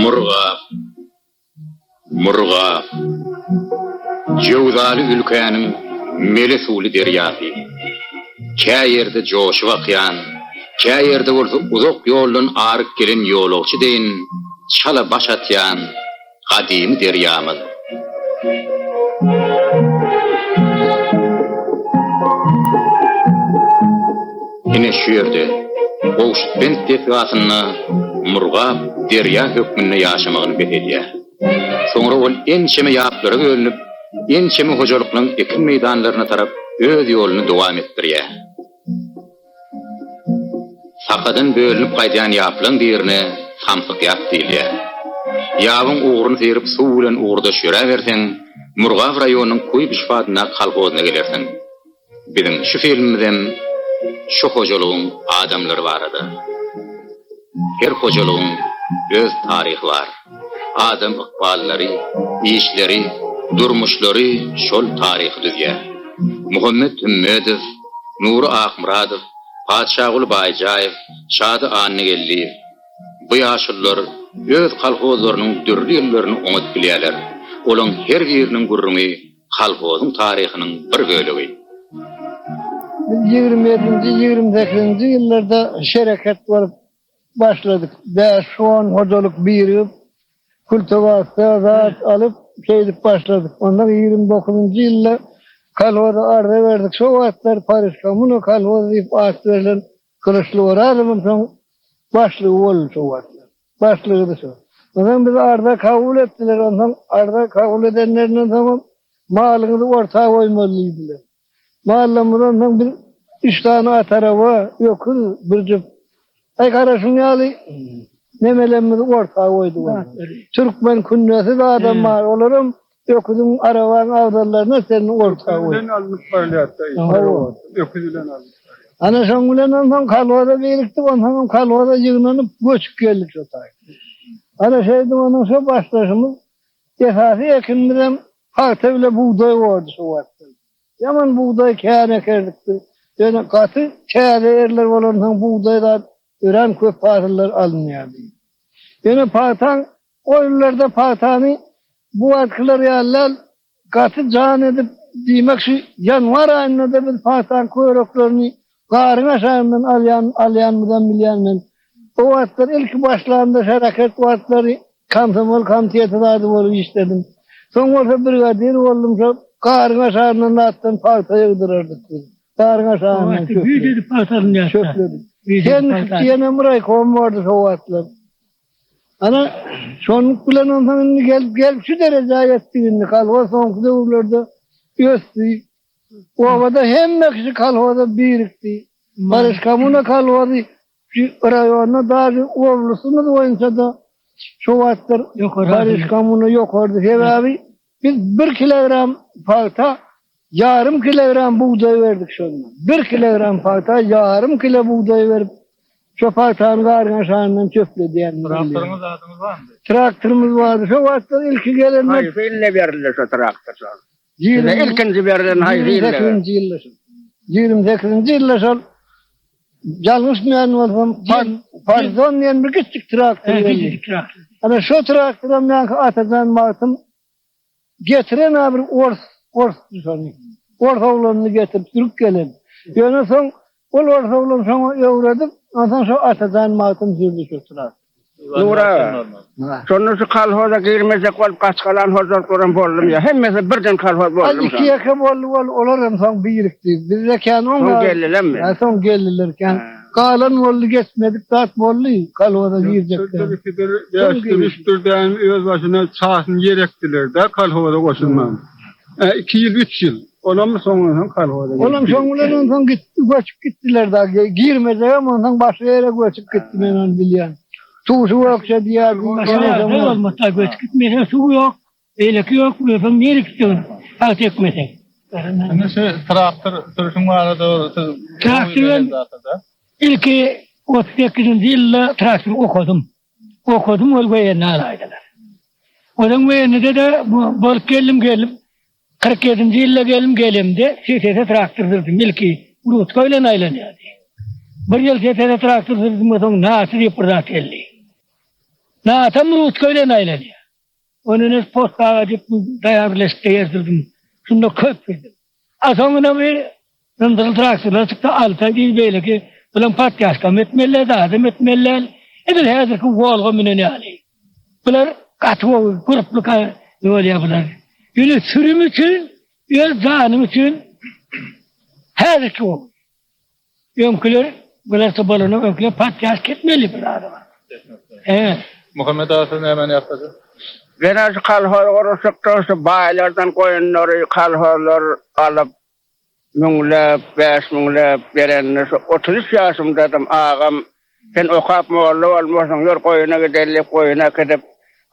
Murgap, Murgap, jöwzaly ülkäniň mele suwly derýasy. Kä ýerde joşup akýan, kä ýerde bolsa uzak ýoldan aryp gelen ýolagçy deýin çala baş atýan gadymy derýamyz. Ine şu ýerde, Gowşutbent desgasynda Murgap derýa hökmünde ýaşamagyny bes edýär. Soňra ol ençeme ýaplara bölünip, ençeme hojalyklaryň ekin meýdanlaryna tarap öz ýoluny dowam etdirýär. Sakadan bölünip gaýdýan ýaplaň birine Samsyk ýap diýilýär. Ýabyň ugruny syryp suw bilen ugurdaş ýöräberseň, Murgap raýonynyň Kuýbyşew adyndaky kolhozyna gelersiň. Biziň şu filmimizem şu hojalygyň adamlary barada. Her hojalygyň öz taryhy bar. Adam ykballary, işleri, durmuşlary şol taryhy düzýär. Muhammet Hümmedow, Nury Akmyradow, Patyşaguly Baýjaýew, Şady Annageldiýew. Bu ýaşulular öz kolhozlarynyň dürli ýyllaryny oňat bilýärler. Olaň her biriniň gürrüňi kolhozyň taryhynyň bir bölegi. Biz ýigrimi ýedinji, ýigrimi sekizinji ýyllarda şereket bolup başladyk. Bäş-on hojalyk birigip, kültebasda zat alyp, şeýdip başladyk. Ondan 29-njy ýylda kolhoza arza berdik. Şo wagtlar Pariž kommuna kolhozy diýip at berlen Gylyçly Orazowam şoň başlygy boldy şo wagtlar. Başlygydy şo. Onsoň bizi arza kabul etdiler. Onsoň arza kabul edenlerinden soňam malyňyzy orta goýmaly diýdiler. Mallarymyzdan soň biz üç sany at araba, öküz, bir jüp. Aý garaşyň ýaly nemelerimizi orta goýduk. Türkmen kündesi zadam bar, olaram öküziň arabaň abzallaryna çenli orta goýduk. Öküz bilen alnyp barylýardy. Öküz bilen alnyp barylýar. Ana şoň bilen onsoň kolhoza birikdik, onsoňam kolhoza ýygnanyp göçüp geldik şo taýy. Ana şeýdip onuň şo başlaşymyz esasy ekinimizem Pagta bile bugdaý bordy şo wagtlar. Ýaman bugdaý kän ekerdik biz. Ýöne gaty täze ýerler bolansoň bugdaý zat örän köp hasyllar alynýardy. Ýöne pagtaň o ýyllarda pagtany bu wagtkylar ýaly däl, gaty jan edip, diýmek şu ýanwar aýynda-da biz pagtaň köreklerini Garyň aşagyndan alýan alýanymyzam bilýän men. O wagtlar ilki başlanda şereket wagtlary komsomol komiteti zady bolup işledim. Soň bolsa brigadir boldum şo garyň aşagyndan zatdan pagta ýygdyrardyk biz. Garyň aşagyndan çöpledip. Güýç edip pagta alynýardy. Çöpledip. Sen diýenem raýkom bardy şo wagtlar. Ana şonluk bilen onsoň indi gelip gelip şu derejä ýetdik indi kolhoz soňky döwürlerde ösdi. Obada hemme kişi kolhoza birikdi. Baryş kommuna kolhozy şu raýonda daže oblastymyz boýunça-da şo wagtlar Baryş kommuna ýokardy. Sebäbi biz bir kilogram pagta ýarym kilogram bugdaý berdik şonda. Bir kilogram pagta ýarym kilo bugdaý berip şo pagtany garyň aşagyndan çöpledýän. Traktoryňyz zadyňyz barmydy? Traktorymyz bardy. Şo wagtlar ilki gelende. Haýsy ýylda berildi şo traktor şol? Size ilkinji berlen haýsy ýylda? 28-nji ýylda şol. 28-nji ýylda şol ýalňyşmaýan bolsam Farzon diýen bir kiçijik traktor geldi. Kiçijik traktor. Ana şo traktoram ýaňky Atajan Magtym getiren bir ors, orsdy şony. Ors oglanyny getirip sürüp gelen. Ýöne soň Ol bolsa oglan şoňa öwredip, onsoň şo Atajan Magtym sürdi şu traktory. Nury aga, şonda şu kolhoza girmejek bolup gaçgalan hojalyklaram boldumy ýa hemmesi birden kolhoz boldumy şo? Iki-ýeke boldy bol, olaram soň birikdi. Bizde kän oň Soň geldilermi? Hä, soň geldiler kän. Galan boldy, geçmedik zat boldy, kolhoza girjekler. Dörtdür, ikidir, bäşdir, üçdür dänim öz başyna çasyny ýer ekdiler-de kolhoza goşulman. Hä, iki ýyl, üç ýyl. Olam soňundan soň kolhoza girdi. Olam şoň bilen onsoň gitdi, göçüp gitdiler da. Girmejegem onsoň başga ýere göçüp gitdi men ony bilýän. Tuşy gökje diýýärdi. Başga ýere bolmasa göçüp gitmese suw ýok, beýleki ýok, özüň nirä gitjegini pagta ekmeseň. Indi şu traktor sürüşiň barada siz Traktor ilki 38-nji ýylda traktor okadym. Okadym ol weýenni alaýdylar. Onuň weýennide-de bolup geldim gelip 47-nji ýylda geldim gelemde SSS traktor sürdüm ilki ruçka bilen aýlanýardy. Bir ýyl SSS traktor sürdüm soň NASA diýip bir zat geldi. NASA-m ruçka bilen aýlanýar. Ondan öň postaga diýip daýhan birleşikde ýer sürdüm. Şunda köp sürdüm. A soňuna bir zynjyrly traktorlar çykdy, Altaý diýdi beýleki. Bulam podýaşkam etmeli, zadam etmeli. Edil häzirki Wolga münen ýaly. Bular gaty gowy, gurply bolýar bular. Ýöne sürüm üçin, öz janyň üçin häzirki gowy. Öňküler bularça bolanok, öňküler podýaşka etmeli bir adama. He. Muhammet aga siz nämäni ýatlajak? Menä şu kolhoz gurluşykda şu baýlardan goýunlary kolhozlar alyp müňläp, bäş müňläp berende şu 33 ýaşymdadym agam sen okap molla bolmarsyň ýör goýuna gideli diýip goýun äkidip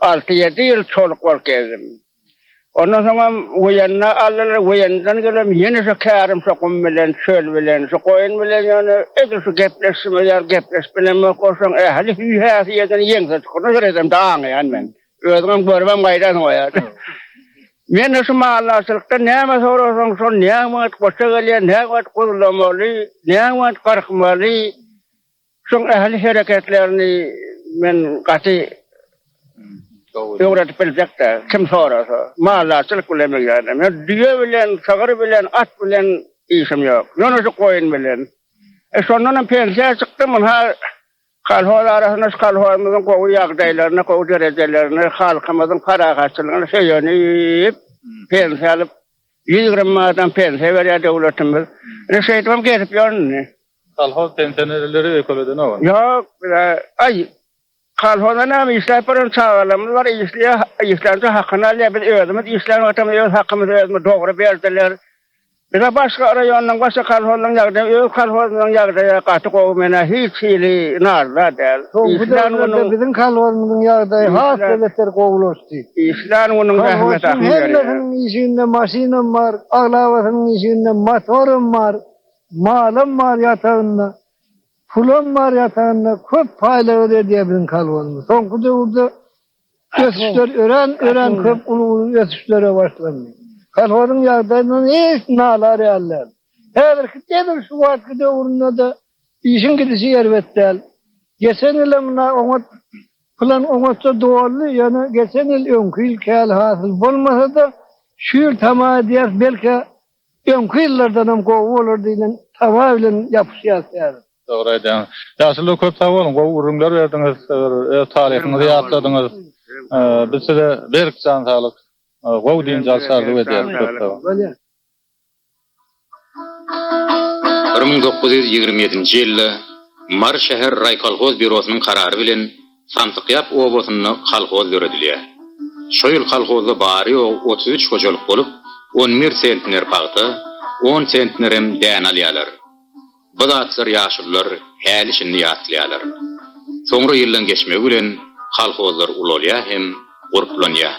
alty-ýedi ýyl çoluk bolup gezdim. Ondan soňam Weýenna aldylar. Weýennadan gelem ýene şu kärim şu gum bilen, çöl bilen, şu goýun bilen ýöne edil şu gepleşişimiz ýaly gepleşip bilemok. Oşoň ähli hüý-häsiýetini ýeňse çukuryna seredemde aňaýan men. Özüňem görübem gaýdarsyň o ýerde. Men şu maldarçylykda näme sorasaň şol näme wagt goça gelýär, näme wagt guzlamaly, näme wagt gyrkmaly, Şoň ähli hereketlerini men gaty öwredip biljek-dä, kim sorasa. Maldarçylyk bilen bilýän. Men düýe bilen, sygyr bilen, at bilen işim ýok. Ýöne şu goýun bilen. E şondanam pensiýa çykdym, ynha kolhoz arasynda şu kolhozymyzyň gowy ýagdaýlaryny, gowy derejelerini, halkymyzyň parahatçylygyny söýenip, pensiýa alyp, 120 manatdan pensiýa berýär döwletimiz. Ine şeýdibem gezip ýörün indi. Kolhoz pensionerleri öýkeledenok. Ýok, bize aý kolhozda näme işläp barýan çagalarymyz bar, işleýär, işlänçe hakyny alýar. Biz özümiz işlän wagtymyz öz hakymyzy özümiz dogry berdiler. Bize başga raýonyň, başga kolhozlaryň ýagdaýy, öz kolhozymyzyň ýagdaýy gaty gowy, menä hiç hili naryza däl. Soňky döwürlerde biziň kolhozymyzyň ýagdaýy has-da beter gowulaşdy. Işlän günüň zähmet hakyny berýär. Hemmesiniň işiginde maşynam bar, aglabasynyň işiginde motoram bar. Malam bar ýatagynda, pulam bar ýatagynda, köp paýlagar edýär biziň kolhozymyz. Soňky döwürde ösüşler örän, örän köp uly-uly ösüşlere başlandy. Kolhozyň ýagdaýyndan hiç nalar ýaly däl. Häzirki edil şu wagtky döwründe-de işiň gidişi erbet däl. Geçen ýylam muna oňat plan oňatja doldy, ýöne geçen ýyl öňki ýylky ýaly hasyl bolmasa-da, şu ýyl tama edýäris, belki Öňki ýyllardanam gowy bolar diýlen tama bilen ýapyşýas häzir. Dogry aýdýaňyz. Ýaşuly köp sag boluň, gowy gürrüňler berdiňiz, öz taryhyňyzy ýatladyňyz. Biz size berk jan saglyk, gowy dynç alyş arzuw edýäris. Köp sag boluň. 1927-nji ýylda Mary şäher raýkolhoz býurosynyň karary bilen Samsykýap obasynda kolhoz döredilýär. Şo ýyl kolhozda bary-ýogy 33 hojalyk bolup, on bir sentner pagta, on sentnerem däne alýarlar. Bu zatlar ýaşulular häli-şindi ýatlaýarlar. Soňra ýyllaň geçmegi bilen kolhozlar ulalýar hem gurplanýar.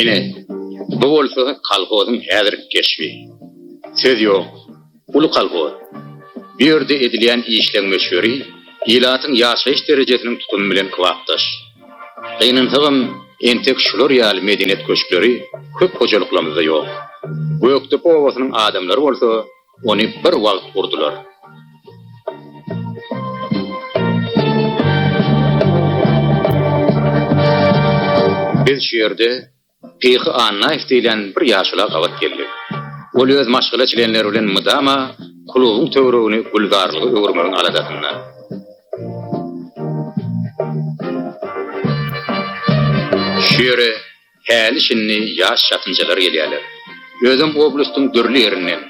Ine, bu bolsa kolhozyň häzirki keşbi. Söz ýok, uly kolhoz. Bu ýerde edilýän işleň möçberi ilatyň ýaşaýyş derejesiniň tutumy bilen kybapdaş. Gynansagam, entek şular ýaly medeniýet köşkleri köp hojalyklarymyzda ýok. Gökdepe obasynyň adamlary bolsa ony bir wagt gurdular. Biz şu ýerde Pyhy Annaýew diýlen bir ýaşula gabat geldik. Ol öz maşgala çlenleri bilen mydama klubuň töweregini gülzarlyga öwürmegiň aladasynda. Şu ýere häli-şindi ýaş çatynjalar gelýärler. Özem oblastyň dürli ýerinden.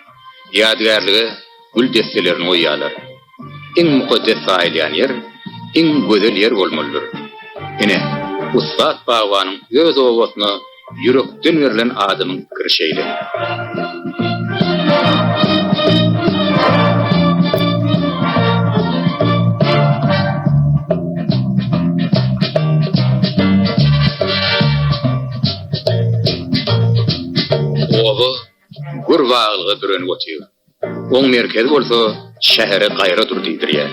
Ýadygärlige gül desselerini goýýarlar. Iň mukaddes saýylýan ýer iň gözel ýer bolmalydyr. Ine, ussat bagbanyň öz obasyna ýürekden berlen adamyň pikiri şeýle. Oba gür baglyga bürenip otyr. Oň merkezi bolsa şähere gaýra dur diýdirýär.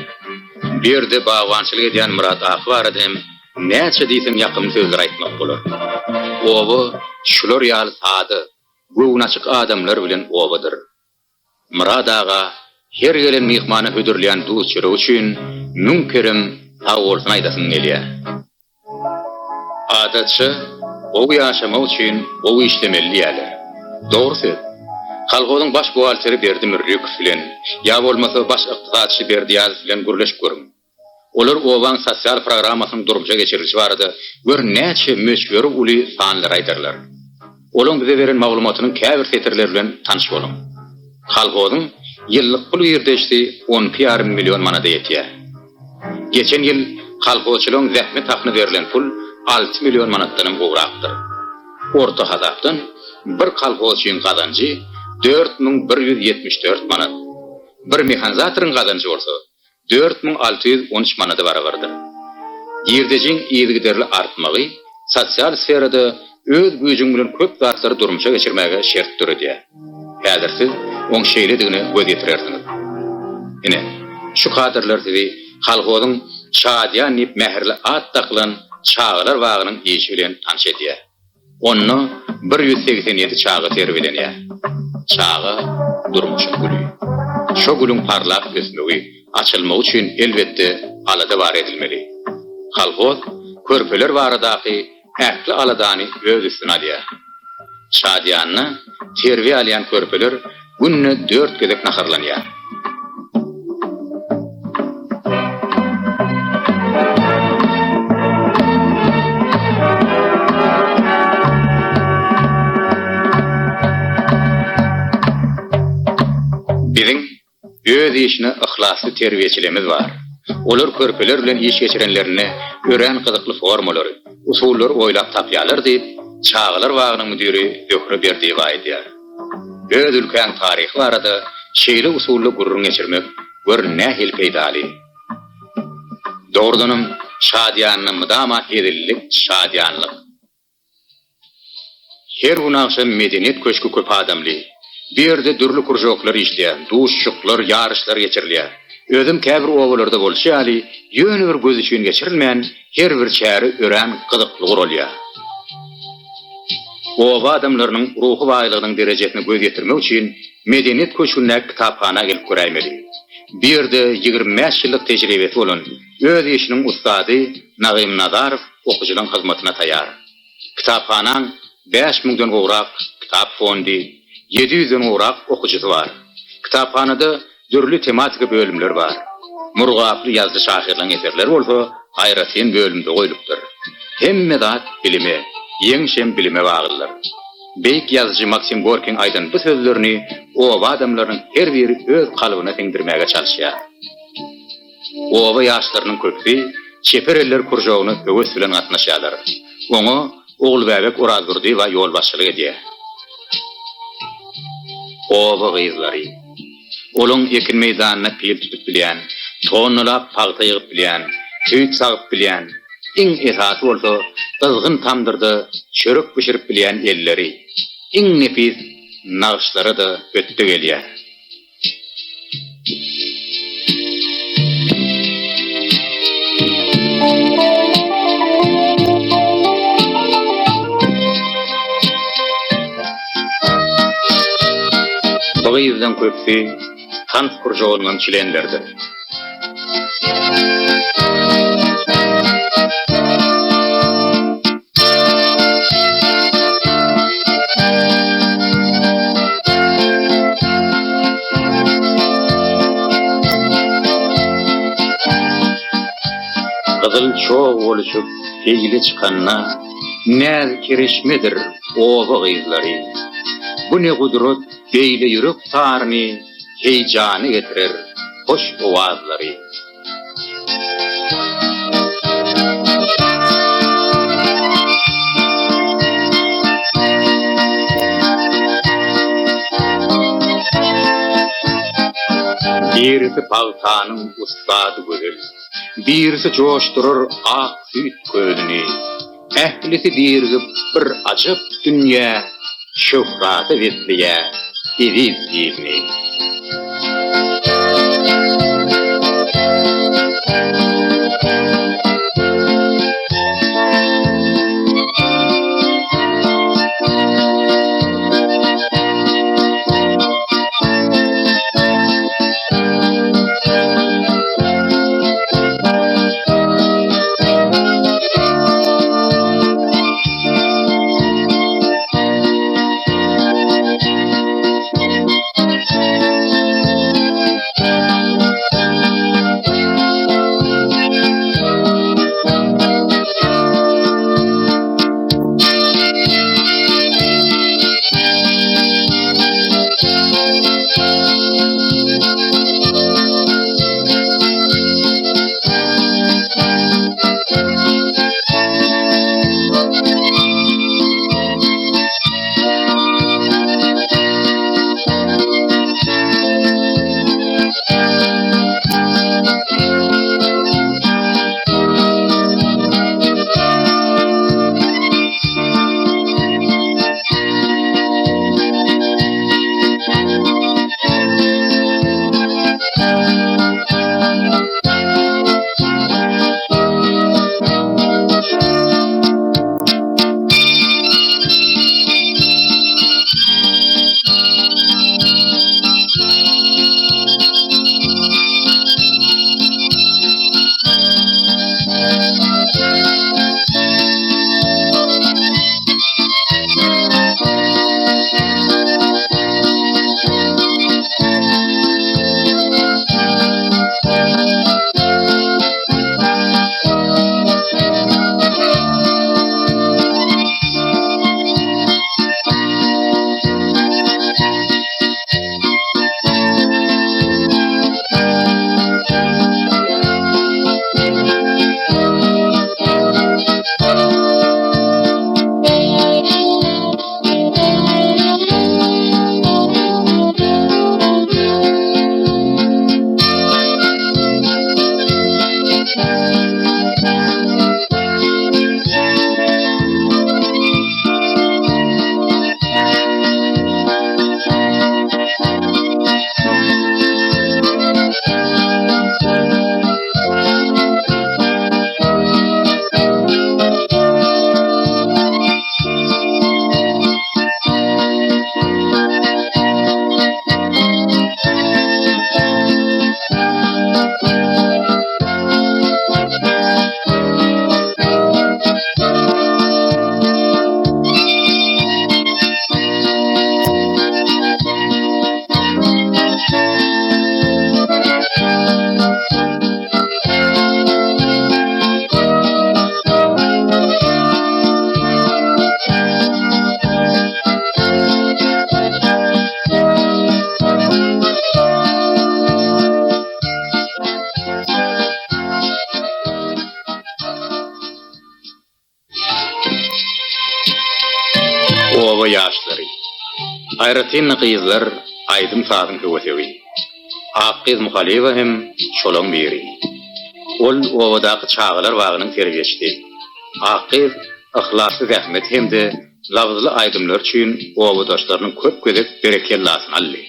Bu ýerde bagbançylyk edýän Myrat Aky barada hem näçe diýseň ýakymly sözler aýtmak bolar. Oba şular ýaly sada, göwnaçyk adamlar bilen obadyr. Myrat aga her gelen myhmana hödürleýän duz-çöregi üçin müň kerem sagbolsun aýdasyň gelýär. Adatça, gowy ýaşamak üçin gowy işlemeli diýýärler. Dogry söz. Kolhozyň baş buhgalteri Berdi Mürrükow bilen, ýa bolmasa baş ykdysatçy Berdi Ýazow bilen gürleşip görüň. Olar obaň sosial programmasynyň durmuşa geçirilişi barada gör näçe möçberi uly sanlary aýdarlar. Olaň bize beren maglumatynyň käbir setirleri bilen tanyş boluň. Kolhozyň ýyllyk pul girdejisi on iki ýarym million manada ýetýär. Geçen ýyl kolhozçylaryň zähmet hakyna berlen pul 6 million manatdanam gowrakdyr. Orta hasapdan bir kolhozçyň gazanjy 4174 manat, bir mehanizatoryň gazanjy bolsa 4613 manada barabardyr. Girdejiň yzygiderli artmagy sosial sferada öz güýjüň bilen köp zatlary durmuşa geçirmäge şert döredýär. Häzir siz oň şeýledigine göz ýetirersiňiz. Ine, şu kadrlar sizi kolhozyň Şadyýan diýip mähirli at dakylan çagalar bagynyň işi bilen tanyş edýär. Onda 187 çaga terbiýelenýär. Çaga, durmuşyň güli. Şo gülüň parlap ösmegi, açylmagy üçin, elbetde, alada bar edilmeli. Kolhoz körpeler baradaky ähli aladany öz üstüne alýar. Şadyýanda terbiýe alýan körpeler günde dört gezek naharlanýar. Biziň Öz işine yhlasly terbiýeçilerimiz bar. Olar körpeler bilen iş geçirenlerinde örän gyzykly formalary, usullary oýlap tapýarlar diýip, çagalar bagynyň müdiri Zöhre Berdiýewa aýdýar. Öz ülkäň taryhy barada şeýle usulda gürrüň geçirmek gör nähili peýdaly. Dogrudanam, şadyýanlyk mydama hezillik, şadyýanlyk. Her gün agşam Medeniýet köşgi köp adamly. Bu ýerde dürli kružoklar işleýär, duşuşyklar, ýaryşlar geçirilýär. Özem käbir obalarda bolşy ýaly, ýöne bir göz üçin geçirilmän, her bir çäre örän gyzykly guralýar. Oba adamlarynyň ruhy baýlygynyň derejesine göz ýetirmek üçin Medeniýet köşgündäki kitaphana gelip göräýmeli. Bu ýerde 25 ýyllyk tejribesi bolan, öz işiniň ussady Nagym Nazarow okyjylaryň hyzmatyna taýýar. Kitaphanaň bäş müňden gowrak kitap fondy, ýedi ýüzden gowrak okyjysy bar. Kitaphanada dürli tematika bölümler bar. Murgaply ýazyjy-şahyrlaryň eserleri bolsa aýratyn bölümde goýlupdyr. Hemme zat bilime, ýeňiş hem bilime baglydyr. Beýik ýazyjy Maksim Gorkiň aýdan bu sözlerini oba adamlarynyň her biri öz kalbyna siňdirmäge çalyşýar. Oba ýaşlarynyň köpüsi Çeper eller kružogyna höwes bilen gatnaşýarlar. Oňa Ogulbäbek Orazdurdyýewa ýolbaşçylyk edýär. Oba gyzlary. Olaň ekin meýdanynda pil tutup bilýän, tonnalap pagta ýygyp bilýän, süýt sagyp bilýän, iň esasy bolsa gyzgyn tamdyrda çörek bişirip bilýän elleri iň nepis nagyşlara-da hötde gelýär. Bu gyzlaň köpüsi tans kružogynyňam çlenleridir. Gyzyl çog boluşyp seýle çykanda, Näz-kereşmedir oba gyzlary. Bu ne gudrat beýle ýürek taryny Heýjana getirer hoş owazlary. Birisi pagtanyň ussady gözel. Birisi joşdurar ak süýt kölüni. Ählisi birigip bir ajap dünýä şöhrata besleýä eziz ilini. Oba ýaşlary, aýratyn-da gyzlar aýdym-sazyň höwesegi. Akgyz Muhalyýewa hem şolaň biri. Ol obadaky çagalar bagynyň terbiýeçisi. Akgyz yhlasly zähmeti hem-de labyzly aýdymlary üçin obadaşlarynyň köp gezek berekellasyny aldy.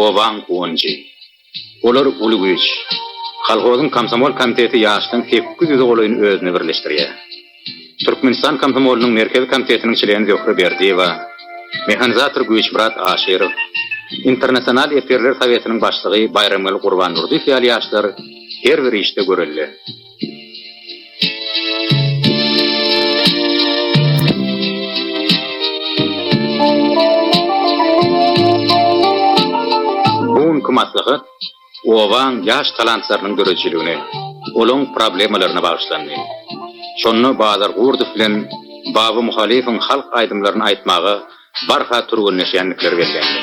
obaň guwanjy. Olar uly güýç. Kolhozyň komsomol komiteti ýaşlaryň 800-e golaýyny özüne birleşdirýär. Türkmenistan komsomolynyň Merkezi komitetiniň çleni Zöhre Berdiýewa, mehanizator Güýçmyrat Aşyrow, Internasional esgerler sowetiniň başlygy Baýramgeldi Gurbandurdyýew ýaly ýaşlar her bir işde görelde. Bu günki maslahat obaň ýaş talantlarynyň döredijiligine, olaň problemalaryna bagyşlandy. Şonda Bazar Gurdow bilen Baba Muhalyýewiň halk aýdymlaryny aýtmaga barha türgenleşýändikleri bellendi.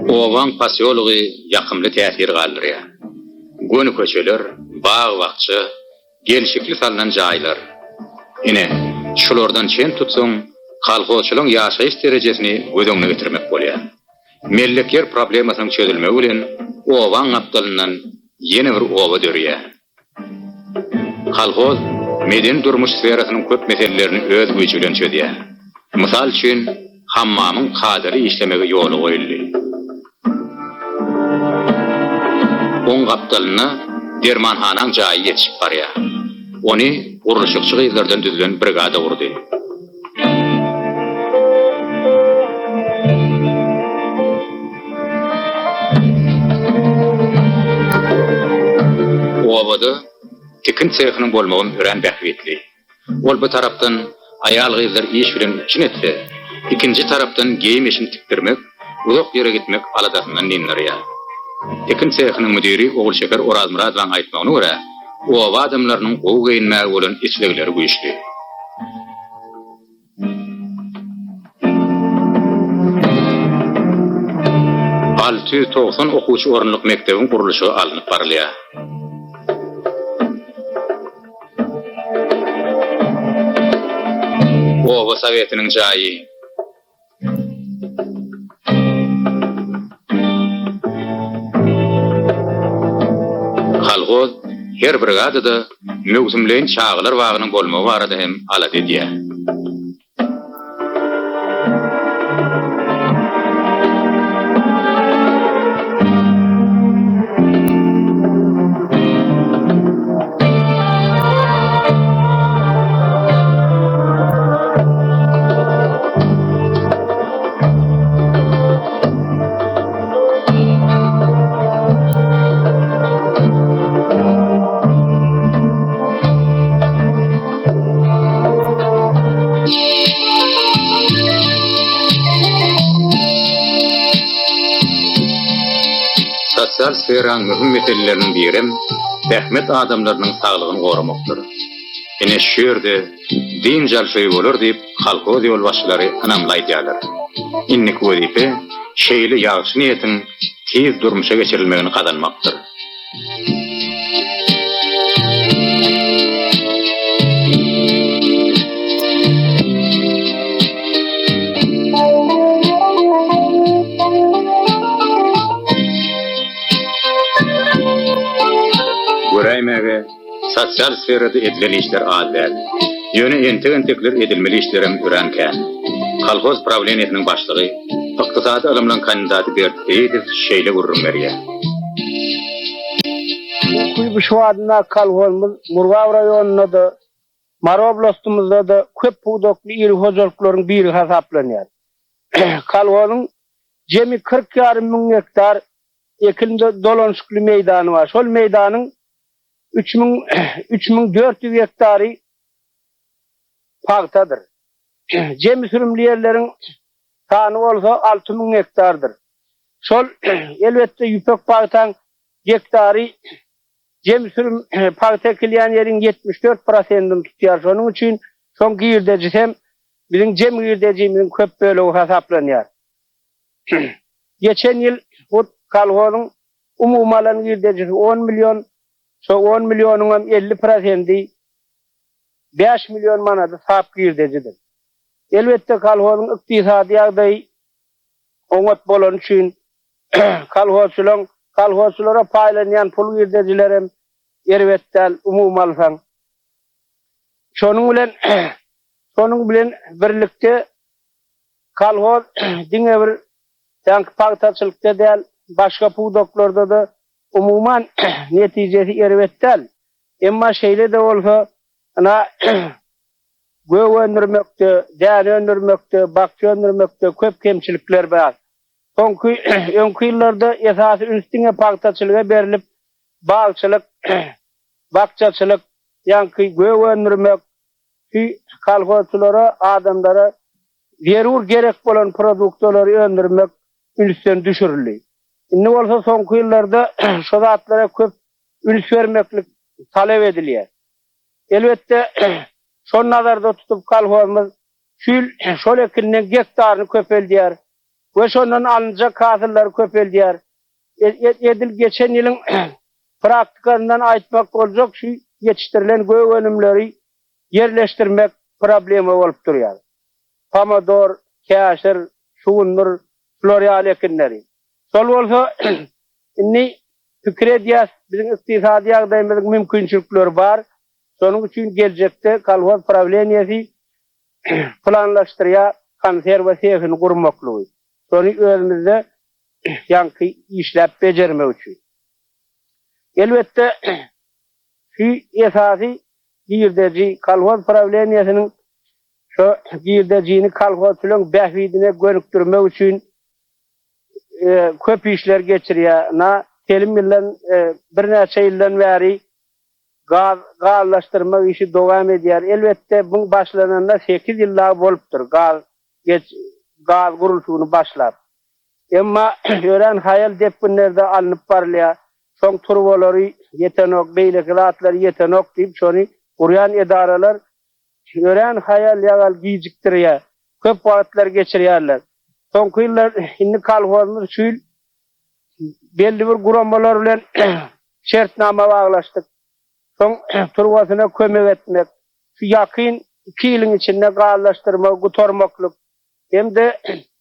Obaň posýology ýakymly täsir galdyrýar. Göni köçeler, bag-bakja, gelşikli salnan jaýlar. Ine, şulardan çen tutsaň, kolhozçylaryň ýaşaýyş derejesini göz öňüne getirmek bolýar. Mellek ýer problemasynyň çözülmegi bilen obaň gapdalyndan ýene bir oba dörýär. Kolhoz medeni-durmuş sferasynyň köp meselelerini öz güýji bilen çözýär. Mysal üçin, hammamyň kadaly işlemegi ýola goýuldy. Oň gapdalynda dermanhanaň jaýy ýetişip barýar. Ony gurluşykçy gyzlardan düzülen brigada gurdy. Obada tikin sehynyň bolmagam örän bähbitli. Ol bir tarapdan aýal-gyzlary iş bilen üpjün etse, ikinji tarapdan geýim-eşin tikdirmek, uzak ýere gitmek aladasyndan dyndarýar. Tikin sehynyň müdiri Ogulşeker Orazmyradowaň aýtmagyna görä, oba adamlarynyň gowy geýinmäge bolan islegleri güýçli. 690 okuwçy orunlyk mekdebiň gurluşygy alnyp barylýar. Oba sowetiniň jaýy. Kolhoz her brigadada möwsümleýin çagalar bagynyň bolmagy barada hem alada edýär. Sosial sferaň möhüm meseleleriniň birem zähmet adamlarynyň saglygyny goramakdyr. Ine şu ýerde dynç alyş öýi bolar diýip kolhoz ýolbaşçylary ynamly aýdýarlar. Indiki wezipe şeýle ýagşy niýetiň tiz durmuşa geçirilmegini gazanmakdyr. Göräýmäge, sosial sferada edilen işler az däl. Ýöne entek-entekler edilmeli işlerem örän kän. Kolhoz prawleniýesiniň başlygy, ykdysady ylymlaryň kandidaty Berdi Seýidow şeýle gürrüň berýär. Kuýbyşew adyndaky kolhozymyz Murgap raýonynda-da, Mary oblastymyzda-da köp pudakly iri hojalyklaryň biri hasaplanýar. Kolhozyň jemi 40 ýarym müň gektar ekin dolanyşykly meýdany bar. Şol meýdanyň 3000, 3400 gektary pagtadyr. Jemi sürümli ýerleriň sany bolsa 6000 gektardyr. Şol, elbetde, ýüpek pagtaň gektary jemi sürüm pagta ekilýän ýeriň 74 prosentini tutýar. Şonuň üçin şoň girdejisem biziň jemi girdejimiziň köp bölegi hasaplanýar. Geçen ýyl hut kolhozyň umumy alan girdejisi on million, şo on millionyňam 50 prosendi bäş million manady sap girdejidir. Elbetde, kolhozyň ykdysady ýagdaýy oňat bolany üçin kolhozçylaň kolhozçylara paýlanýan pul girdejilerem erbet däl, umumy alsaň. Şonuň bilen şonuň bilen birlikde kolhoz diňe bir ýaňky pagtaçylykda däl, başga pudaklarda-da umuman netijesi erbet däl. Emma şeýle-de bolsa, ynha, gök öndürmekde, däne öndürmekde, bakja öndürmekde köp kemçilikler bar. Soňky, öňki ýyllarda esasy üns diňe pagtaçylyga berlip, bagçylyk, bakjaçylyk, ýaňky gök öndürmek, şu kolhozçylara, adamlara zerur gerek bolan produktalary öndürmek ünsden düşürildi. Indi bolsa soňky ýyllarda şo zatlara köp üns bermeklik talap edilýär. Elbetde, şony nazarda tutup kolhozymyz şu ýyl şol ekinden gektaryny köpeldýär. We şondan alynjak hasyllary köpeldýär. Edil geçen ýylyň praktikasyndan aýtmak boljak şu ýetişdirilen gök önümleri ýerleşdirmek problema bolup durýar. Pomodor, käşir, şugundyr, şular ýaly ekinleri. Şol bolsa indi pikir edýäs, biziň ykdysady ýagdaýymyzyň mümkinçilikleri bar. Şonuň üçin geljekde kolhoz prawleniýesi planlaşdyrýar konserwa sehini gurmaklygy. Şony özümizde ýaňky işläp bejermek üçin. Elbetde, şu esasy girdeji kolhoz prawleniýesiniň şo girdejini kolhozçylaryň bähbidine gönükdirmek üçin köp işler geçirýär. Na telim ýyldan, birnäçe ýyldan bäri gaz gazlaşdyrmak işi dowam edýär. Elbetde, buň başlananyna sekiz ýyl dagy bolupdyr, gaz geç gaz gurluşygyny başlap. Emma örän haýal depginlerde alnyp barylýar. Soň turbalary ýetenok, beýleki zatlary ýetenok diýip, şony gurýan edaralar örän haýal-ýagal gijikdirýär. Köp wagtlar geçirýärler. Soňky ýyllar indi kolhozymyz şu ýyl belli bir guramalar bilen şertnama baglaşdyk. Soň turbasyna kömek etmek, şu ýakyn iki ýylyň içinde gazlaşdyrmagy gutarmaklyk hem-de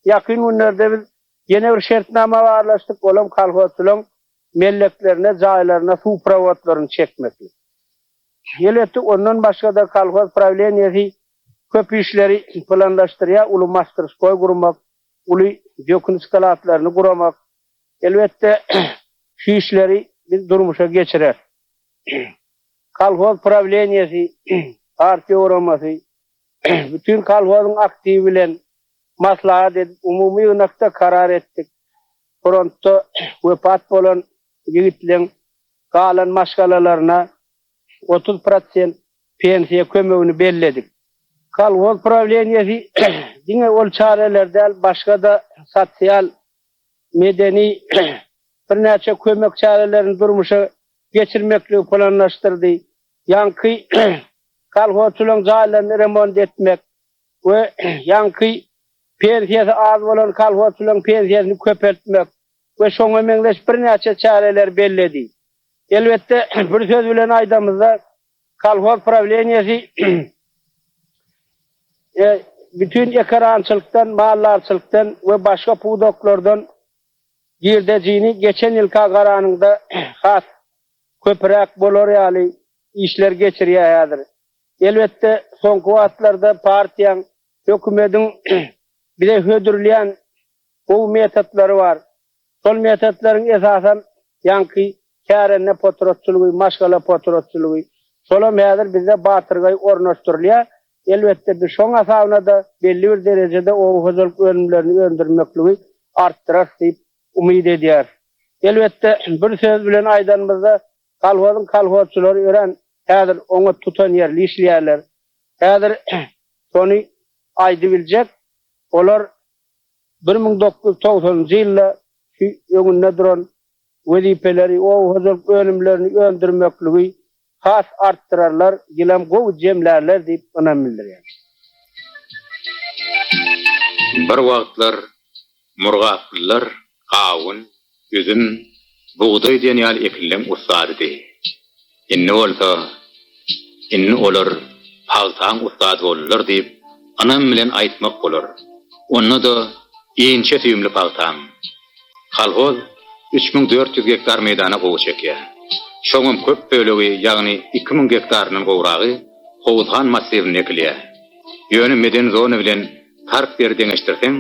ýakyn günlerde biz ýene bir şertnama baglaşdyk, olam kolhozçylaryň melleklerine, jaýlaryna suw prowodlaryny çekmeklik. Elbetde, ondan başga-da kolhoz prawleniýesi köp işleri planlaşdyrýar, uly masterskoý gurmak, uly dökün skladlaryny guramak. Elbetde, şu işleri biz durmuşa geçireris. Kolhoz prawleniýesi, partiýa guramasy, bütin kolhozyň aktiwi bilen maslahat edip, umumy ýygnakda karar etdik. Frontda wepat bolan ýigitleň galan maşgalalaryna 30 prosent pensiýa kömegini belledik. Kolhoz prawleniýesi diňe ol çäreler däl, başga-da sosial, medeni birnäçe kömek çärelerini durmuşa geçirmekligi planlaşdyrdy. Ýaňky kolhozçylaryň jaýlaryny remont etmek we ýaňky pensiýasy az bolan kolhozçylaryň pensiýasyny köpeltmek we şoňa meňzeş birnäçe çäreleri belledi. Elbetde, bir söz bilen aýdamyzda, kolhoz prawleniýesi bütin ekerançylykdan, maldarçylykdan we başga pudaklardan girdejini geçen ýylka garanyňda has köpüräk bolar ýaly işler geçirýär häzir. Elbetde, soňky wagtlarda partiýaň, hökümediň bize hödürleýän gowy metodlary bar. Şol metodlaryň esasam ýaňky kärende potratçylygy, maşgala potratçylygy. Şolam häzir bizde batyrgaý ornaşdyrylýar. Elbetde biz şoň hasabyna-da belli bir derejede oba hojalyk önümlerini öndürmekligi artdyrarys diýip umyt edýäris. Elbetde bir söz bilen aýdanymyzda kolhozyň kolhozçylary örän häzir oňat tutanýerli işleýärler. Häzir şony aýdybiljek olar 1990-njy ýylda şu öňünde duran wezipeleri, oba hojalyk önümlerini öndürmekligi has artdyrarlar, ýylam gowy jemlärler diýip ynam bildirýär. Bir wagtlar murgaplylar gawun, üzüm, bugdaý diýen ýaly ekinleň ussadydy. Indi bolsa, indi olar pagtaň ussady boldular diýip, ynam bilen aýtmak bolar. Onda-da inçe süýümli pagtaň. Kolhoz 3400 gektar meýdana gowy çekýär. Şoňam köp bölegi, ýagny 2000 gektaryndan gowragy Howuzhan massiwinde ekilýär. Ýöne medeni zona bilen tarp ýeri deňeşdirseň,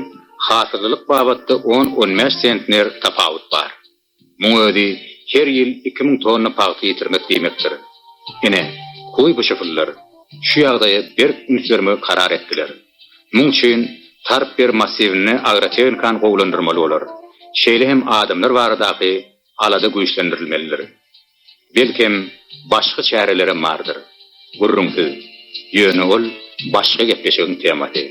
hasyllylyk babatda on-on bäş sentner tapawut bar. Muň özi her ýyl 2000 tonna pagta ýitirmek diýmekdir. Ine, kuýbyşewliler şu ýagdaýa berk üns bermegi karar etdiler. Muň üçin tarp ýer massiwinde agrotehnikany gowulandyrmaly bolar. Şeýle hem adamlar baradaky alada güýçlendirilmelidir. Belkem, başga çärelerem bardyr. Gürrüňsiz. Ýöne ol başga gepleşigiň temasy.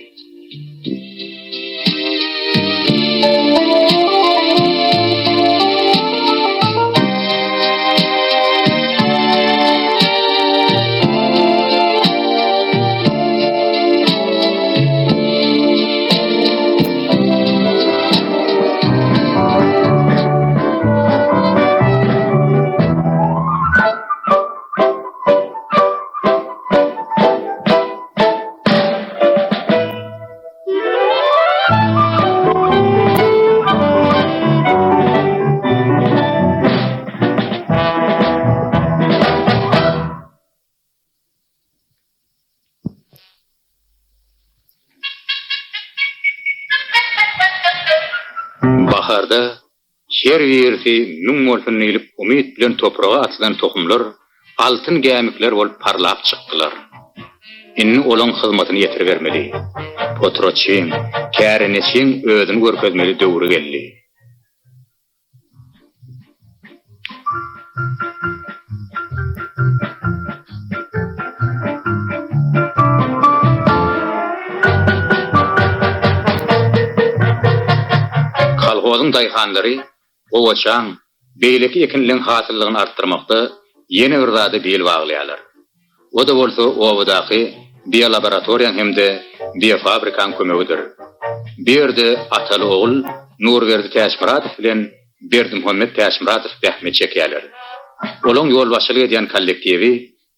Baharda her birisi müň bolsun diýlip umyt bilen topraga atylan tohumlar altyn gämikler bolup parlap çykdylar. Indi olaň hyzmatyny ýetiribermeli. Potratçyň, kärendeçiň özüni görkezmeli döwri geldi. Kolhozyň daýhanlary gowaçaň, beýleki ekinleň hasyllygyny artdyrmakda ýene bir zada bil baglaýarlar. O-da bolsa obadaky biolaboratoriýaň hem-de biofabrikaň kömegidir. Bu ýerde ataly-ogul Nurberdi Täçmyradow bilen Berdimuhamet Täçmyradow zähmet çekýärler. Olaň ýolbaşçylyk edýän kollektiwi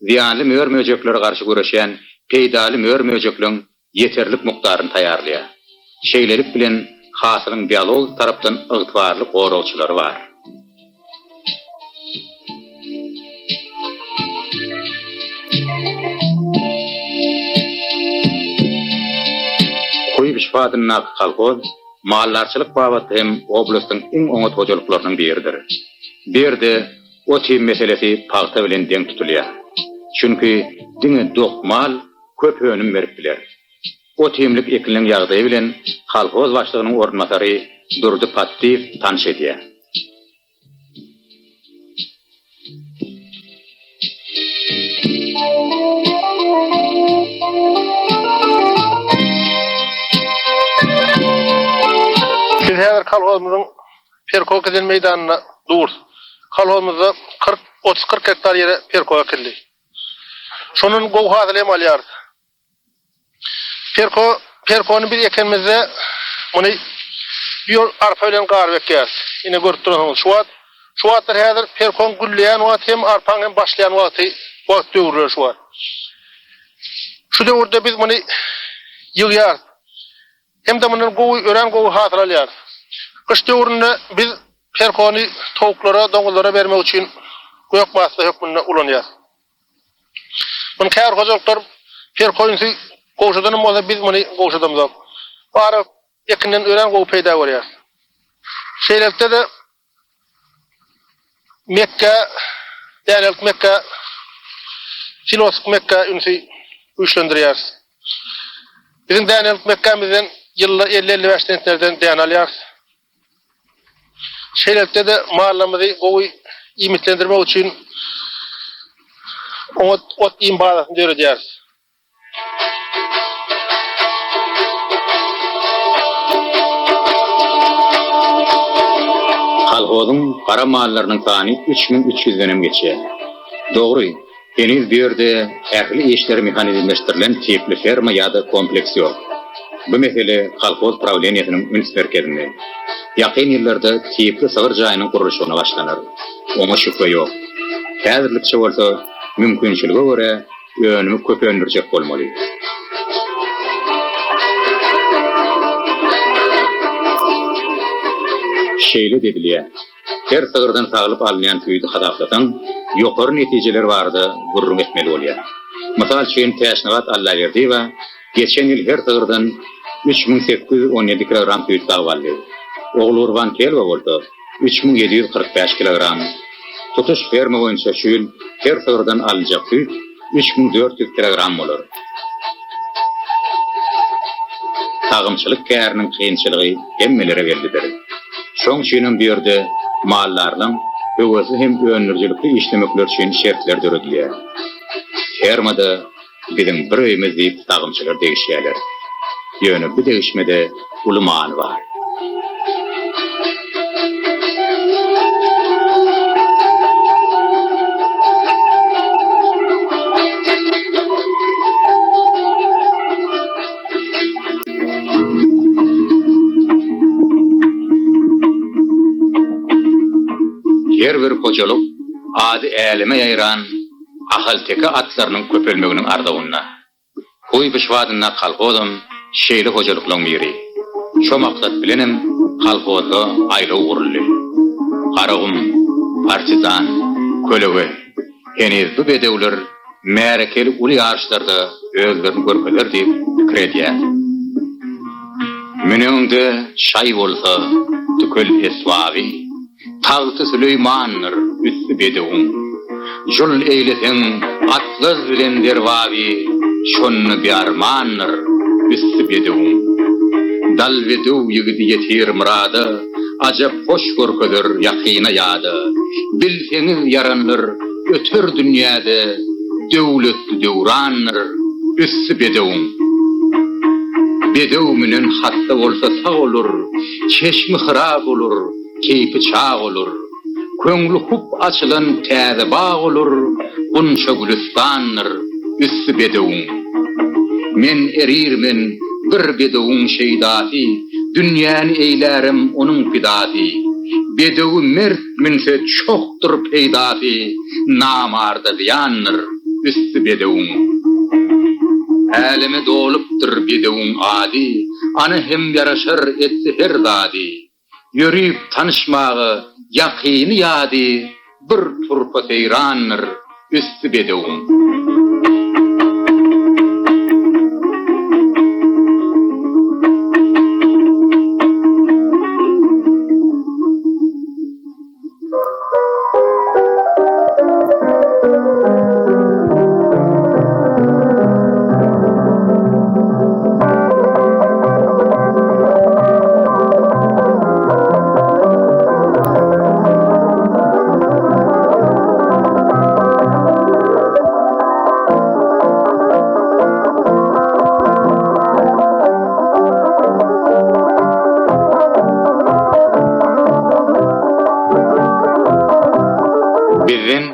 zyýanly mör-möjeklere garşy göreşýän peýdaly mör-möjekleň ýeterlik mukdaryny taýýarlaýar. Şeýlelik bilen, hasylyň biologik tarapdan ygtybarly goragçylary bar. Kuýbyşew adyndaky kolhoz maldarçylyk babatda hem oblastyň iň oňat hojalyklarynyň biridir. Bu ýerde ot-iým meselesi pagta bilen deň tutulýar. Çünki diňe dok mal köp önüm berip biler. Ot-iýmlik ekinleň ýagdaýy bilen kolhoz başlygynyň orunbasary Durdy Patdyýew tanyş edýär. Biz häzir kolhozymyzyň perkok eden meýdanynda durus. Kolhozymyzda 40, 30-40 gektar ýere perkok ekildi. Şondan gowy hasyl hem alýarys. Perko, perkony biz ekenimizde muny bir ýol arpa bilen garyp ekýäris. Ine görüp duransyňyz şu wagt, şu wagtlar häzir perkoň gülleýän wagty hem arpaň hem başlaýan wagty, wagt döwürleri şu wagt. Şu döwürde biz muny ýygýarys. Hem-de mundan gowy, örän gowy hasyl alýarys. Gyş döwründe biz perkony towuklara, doňuzlara bermek üçin gök massa hökmünde ulanýarys. Muny käbir hojalyklar perkoýunysy gowşadanam bolsa biz muny gowşadamzok. Bu aralyk ekinden örän gowy peýda görýäris. Şeýlelikde-de mekge, dänelik mekge, siloslyk mekge ünsi güýçlendirýäris. Biziň dänelik mekgämizden ýylda 50-55 sentnerden däne alýarys. Şeýlelikde-de mallarymyzy gowy iýmitlendirmek üçin oňat ot-iým bazasyny döredýäris. Kolhozyň gara mallarynyň sany 3300 denem geçýär. Dogry, heniz bu ýerde ähli işleri mehanizmleşdirilen tipli ferma ýa-da kompleks ýok. Bu mesele kolhoz prawleniýesiniň üns merkezinde. Ýakyn ýyllarda tipli sygyr jaýynyň gurluşygyna başlanar. Oňa şübhe ýok. Häzirlikçe bolsa, mümkinçilige görä, önümi köp öndürjek bolmaly. Şeýle edilýär. Her sygyrdan saglyp alynýan süýdi hasaplasaň, ýokary netijeler barada gürrüň etmeli bolýar. Mysal üçin, Täçnabat Allaberdiýewa geçen ýyl her sygyrdan 3817 kilogram süýt sagyp aldy. Ogulgurban Kelowa bolsa 3745 kilogram. Tutuş ferma boýunça şu ýyl her sygyrdan alynjak süýt 3400 kilogram bolar. Sagymçylyk käriniň kynçylygy hemmelere bellidir. Şoň üçinem bu ýerde maldarlaň höwesli hem öndürijilikli işlemekleri üçin şertler döredilýär. Fermada biziň bir öýümiz diýip sagymçylar degişýärler. Ýöne bu degişmede uly many bar. Her bir hojalyk ady äleme ýaýran ahalteke atlarynyň köpelmeginiň arzuwynda. Kuýbyşew adyndaky kolhozam şeýle hojalyklaryň biri. Şo maksat bilenem kolhozda aýlaw guruldy. Garagum, Partizan, Kölege, heniz bu bedewler märekeli uly ýaryşlarda özlerini görkezer diýip pikir edýär. Müneňde şaý bolsa tükel esbaby, Tagty Süleýmandyr üsti bedewiň. Jul eýleseň atlaz bilen zerbaby, Şonda biarmandyr üsti bedewiň. Dal bedew ýigidi ýetir myrada, Ajap hoş görkezer ýakyna ýada. Bilseňiz ýaranlar öter dünýäde, Döwletli döwrandyr üsti bedewiň. Bedew münen hassa bolsa sag olur, Çeşmi hyra bolar, keýpi çag olur. Köňli hup açylan täze bag olur, Gunça gülüstandyr üsti bedewiň. Men erirmen bir bedewiň şeýdasy, Dünýäni eýlärem onuň pidasy. Bedewi mert münse çohdur peýdasy, Namarda zyýandyr üsti bedewiň. Äleme dolupdyr bedewiň ady, Ana hem ýaraşar etse her zady. Ýörüp tanyşmaga ýakyny-ýady bir turpa seýrandyr üsti bedewiň. Bizden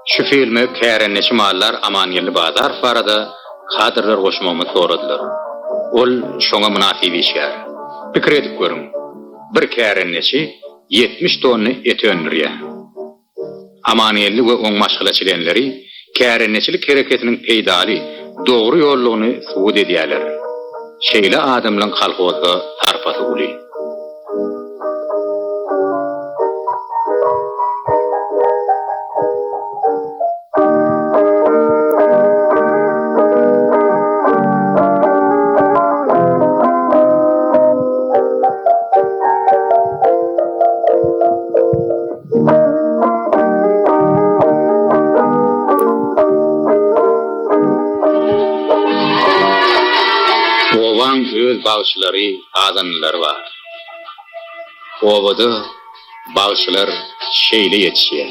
şu filme kärendeçi maldar Amangeldi Bazarow barada kadrlar goşmagymyzy soradylar. Ol şoňa mynasyp işgär. Pikir edip görüň, bir kärendeçi 70 tonna et öndürýär. Amangeldi we oň maşgala çlenleri kärendeçilik hereketiniň peýdaly, dogry ýoldugyny subut edýärler. Şeýle adamlaň kolhozda sarpasy uly. Obaň öz bagşylary, sazandalary bar. Obada bagşylar şeýle ýetişýär.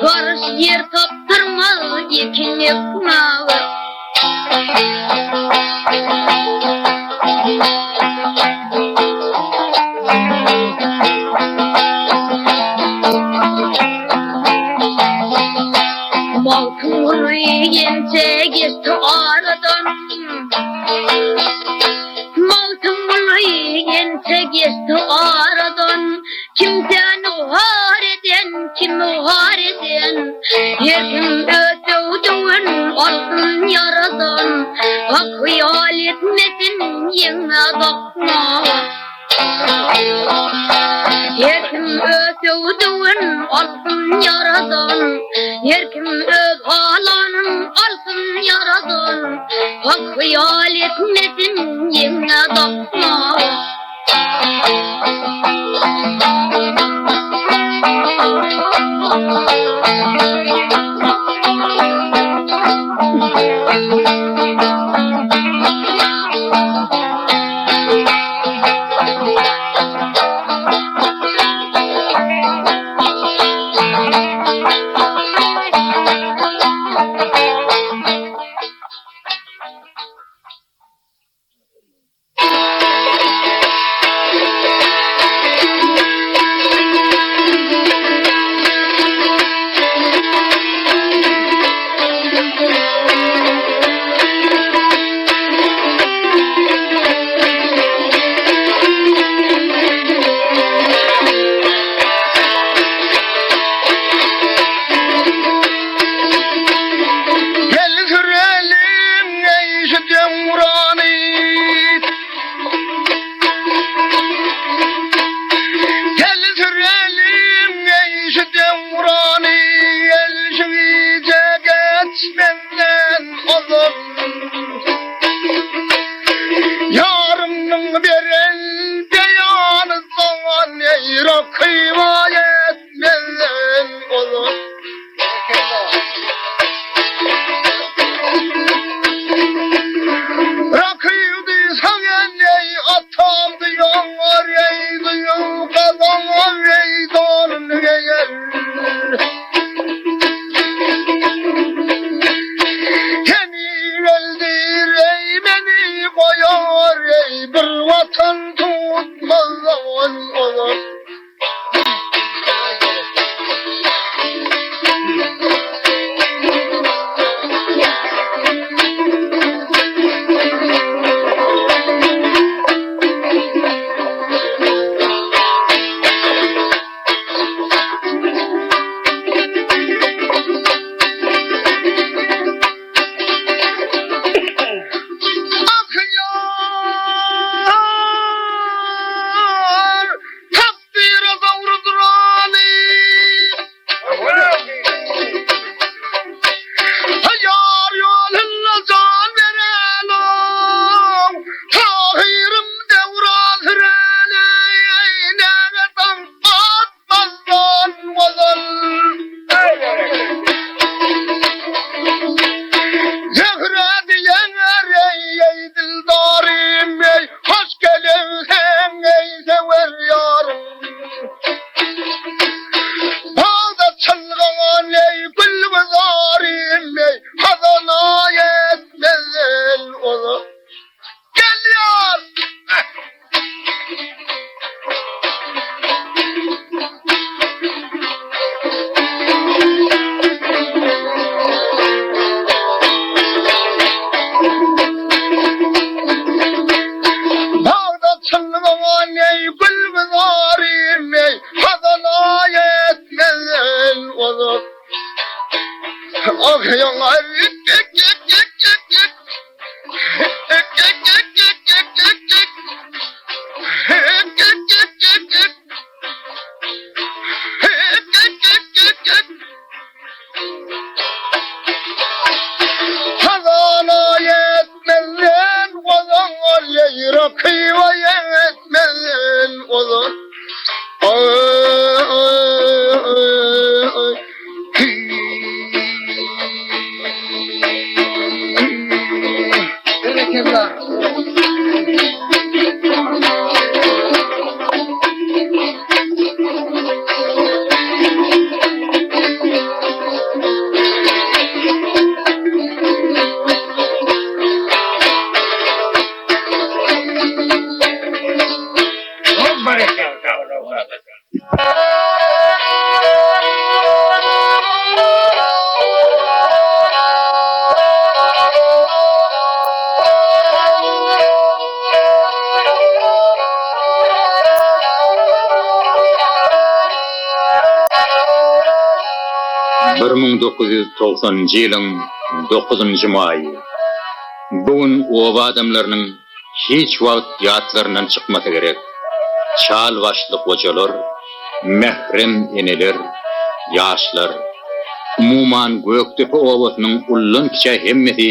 Garyş ýer tapdyrmaz ekin ekmäge. Magtymguly ençe geçdi aradan. Magtymguly ençe geçdi aradan. Kimsäni har eden, kimi har eden. Her kim öz söwdügin alsyn ýaradan. Hak hyýal etmesin ýeňňe bakma. Her kim öz söwdügin alsyn ýaradan. Her kim öz halanyn alsyn ýaradan. Hak hyýal etmesin ýeňňe dakma. Gel sürelim ey şu döwrany Gel sürelim ey şu döwrany Gel şu gije geçmezden ozal Ýarymyň beren beýany saňa ey Rakyba ýetmezden ozal. Rakyby saňa ey atam diýar ey diýar galan ey donun geýer. Seni eldir ey meni goýar ey bir watan tutmazdan ozal. Akýar takdyra dogrudyr ony. Ýar ýolunda jan berelim, Tahyrym döwran süreli, Näme daň atmazdan ozal. Zöhre diýener eý, dildarym eý, Hoş gelenseň eý, söwer ýarym. Bagda çylgaňan eý, gülgüzarym eý, Hazana ýetmezden ozal. Gel ýar! Bagda çylgaňan eý, gülgüzarym eý, Hazana ýetmezden ozal. Ah ýaňar Hazana ýetmezden ozal Rakyba ýetmezden ozal. 1990-njy ýylyň dokuzynjy maýy. Bu gün oba adamlarynyň hiç wagt ýatlaryndan çykmasa gerek. Çal başly gojalar, mährem eneler, ýaşlar, umuman Gökdepe obasynyň uldan-kiçä hemmesi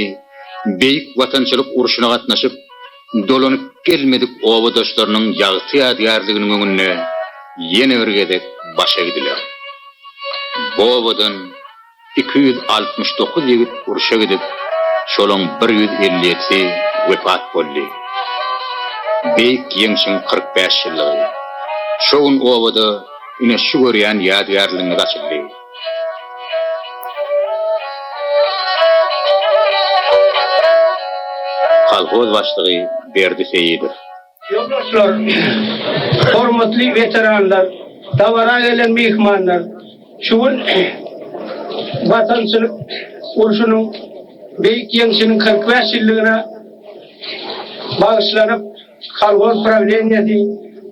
Beýik Watançylyk urşuna gatnaşyp, dolanyp gelmedik obadaşlarynyň ýagty ýadygärliginiň öňünde ýene bir gezek baş egdiler. Bu obadan 269 ýigit urşa gidip, şolaň 157-si wepat boldy. Beýik Ýeňşiň 45 ýyllygy. Şo gün obada ine şu görýän ýadygärligiňiz açyldy. Kolhoz başlygy Berdi Seýidow. Ýoldaşlar, hormatly weteranlar, dabara gelen myhmanlar! Şu gün Watançylyk urşunyň Beýik Ýeňşiniň 45 ýyllygyna bagyşlanyp, Kolhoz prawleniýesi,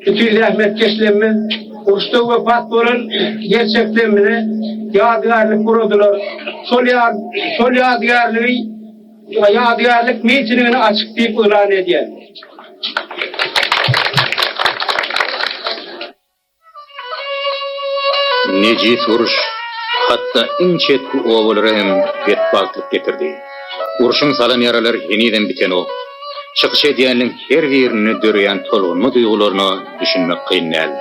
bütin zähmetkeşlerimiz uruşda wepat bolan gerçeklerimize ýadygärlik guradylar. Şol şol ýadygärligi ýadygärlik mitingini açyk diýip yglan edýän. Nejis uruş hatda iň çetki obalara hem betbagtlyk getirdi. Urşuň salan ýaralary henizem bitenok. Çykyş edýänleň her birinde döreýän tolgunma duýgularyna düşünmek kyn däl.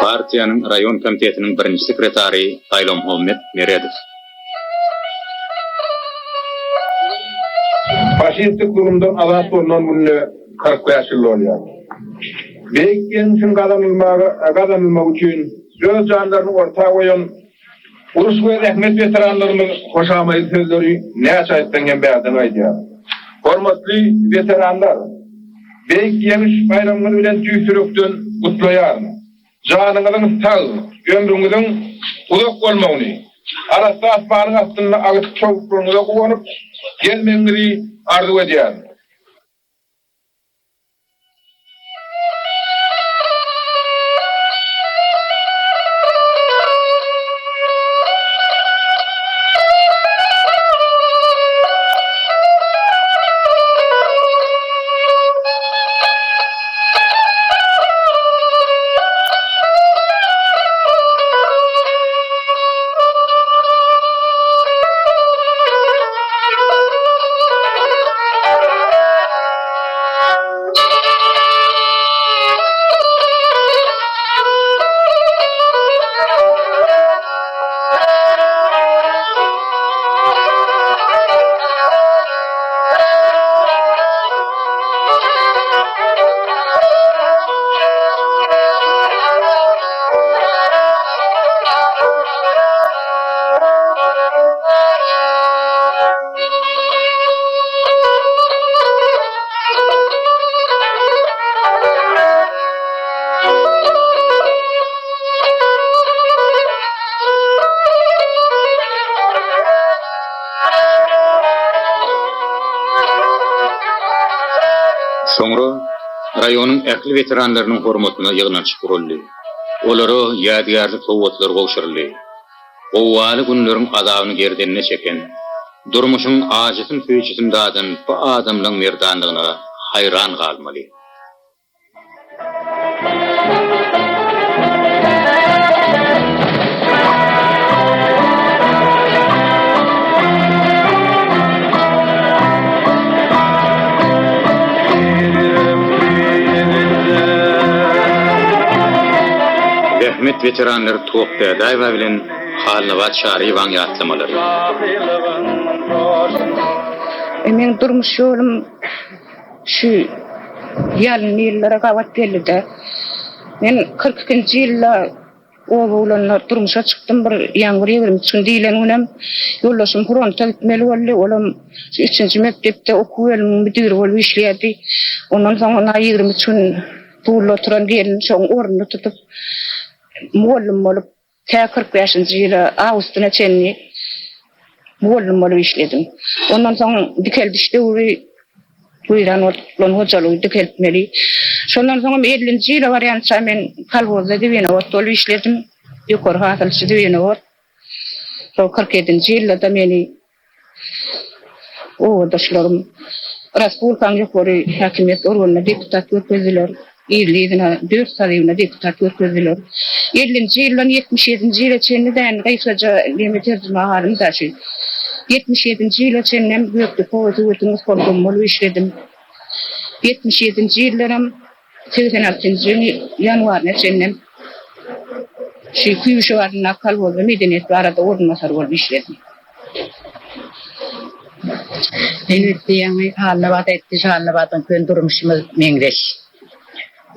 Partiýanyň raýon komitetiniň birinji sekretary Saýlawmuhammet Meredow. Faşistik zulumdan azat bolnan gününe 45 ýyl dolýar. Beýik Ýeňşiň gazanylmagy gazanylmagy üçin öz janlaryny orta goýan Uruş we zähmet weteranlarymyz hoşamaýly sözleri näçe aýtsaň hem bärden gaýdýar. Hormatly weteranlar! Beýik Ýeňiş baýramyňyz bilen tüýs ýürekden gutlaýaryn. Janyňyzyň sag, ömrüňiziň uzak bolmagyny, arassa asmanyň astynda agtyk-çowluklaryňyza guwanyp gezmegiňizi arzuw edýärin. Soňra raýonyň ähli weteranlarynyň hormatyna ýygnanyşyk guraldy. Olara ýadygärlik sowgatlar gowşuryldy. Gowgaly günleriň azabyny gerdenine çeken, durmuşyň ajysyn-süýjüsini dadan bu adamlaň merdanlygyna haýran galmaly. Zähmet weteranlary Tok Dädäýewa bilen Halnabat Çaryýewaň ýatlamalary. Meň durmuş ýolum şu ýalynly ýyllara gabat geldi-de. Men 42 ikinji ýylda Oba oglanlar durmuşa çykdym bir ýaňy bir 23 gün diýlen günem ýoldaşym fronta gitmeli boldy. Olam şu üçünji mekdepde okuw bölüminiň müdiri bolup işleýärdi. Ondan soň ynha 23 gün dulda oturan gelin şoň ornuny tutup mugallym bolup. Tä 45-nji ýyla awgustyna çenli mugallym bolup işledim. Ondan soň dikeldiş döwri weýran bolan hojalygy dikeltmeli. Şondan soňam ellinji ýyla barýança men kolhozda zwenowod bolup işledim. Ýokary hasylçy zwenowod. Şol 47-nji ýylda-da meni Obadaşlarym Respublikanyň ýokary häkimiýet organyna deputat görkezdiler. Yzly-yzyna dört sazyna deputat görkezdiler. Ellinji ýyldan 77-nji ýyla çenli däni gysgaja neme terjime halym-da şu. 77-nji ýyla çenlem Gökdepe oba-sowetiň ispolkomy bolup işledim. 77-nji ýyldanam 86-njy ýylyň ýanwaryna çenlem şu Kuýbişew adyndaky kolhozda medeniýet barada orunbasar bolup işledim. Elbetde ýaňy Halnabat aýtdy, şu Halnabadyň bilen durmuşymyz meňzeş.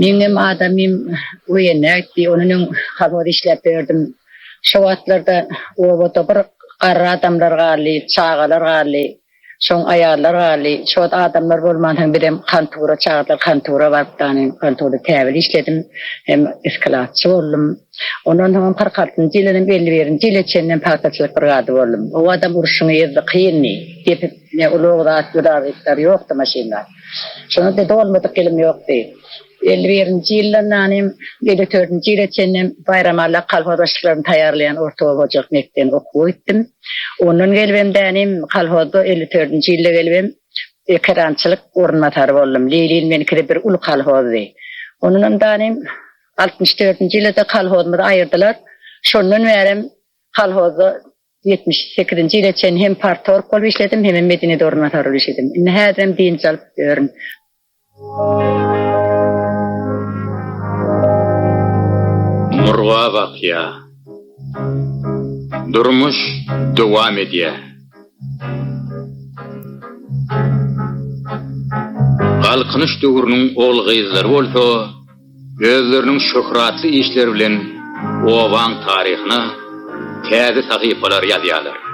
Meňem adamym woýenna gitdi, ondan öň kolhoz işläp ýördüm. Şo wagtlarda obada bir garry adamlar galdy, çagalar galdy. Soň aýallar galdy. Şo wagt adamlar bolmansoň bizem kontora çagyrdylar. Kontora baryp dany kontorda täbeli işledim. Hem iskladçy boldum. Ondan soňam 46-njy ýyldan hem 51-nji ýyla çenlem pagtaçylyk brigady boldum. O wagtam urşuň yzdy kyndy. Depip ne ulag zat ýudar ýokdy maşynlar. Şonda-da dolmadyk ýylym ýokdy. 51-nji ýyldan dany 54-nji ýyla çenlem Baýramalla kolhoz başlyklaryny taýýarlaýan orta oba hojalyk mekdebine okuwa gitdim. Ondan gelibem dänim kolhozda 54-nji ýylda gelibem ekerançylyk orunbasary boldum. Leýlin menikide bir uly kolhozdy. Ondanam dänim 64-nji ýylda-da kolhozymyzy aýyrdylar. Şondan bärem kolhozda 78-nji ýyla çenli hem partorg bolup işledim, hemem medeniýet orunbasary bolup işledim. Indi häzirem dynç alyp ýörün. Murgap akýar. Durmuş dowam edýär. Galkynyş döwrüniň ogul-gyzlary bolsa özleriniň şöhratly işleri bilen obaň taryhyna täze sahypalary ýazýarlar.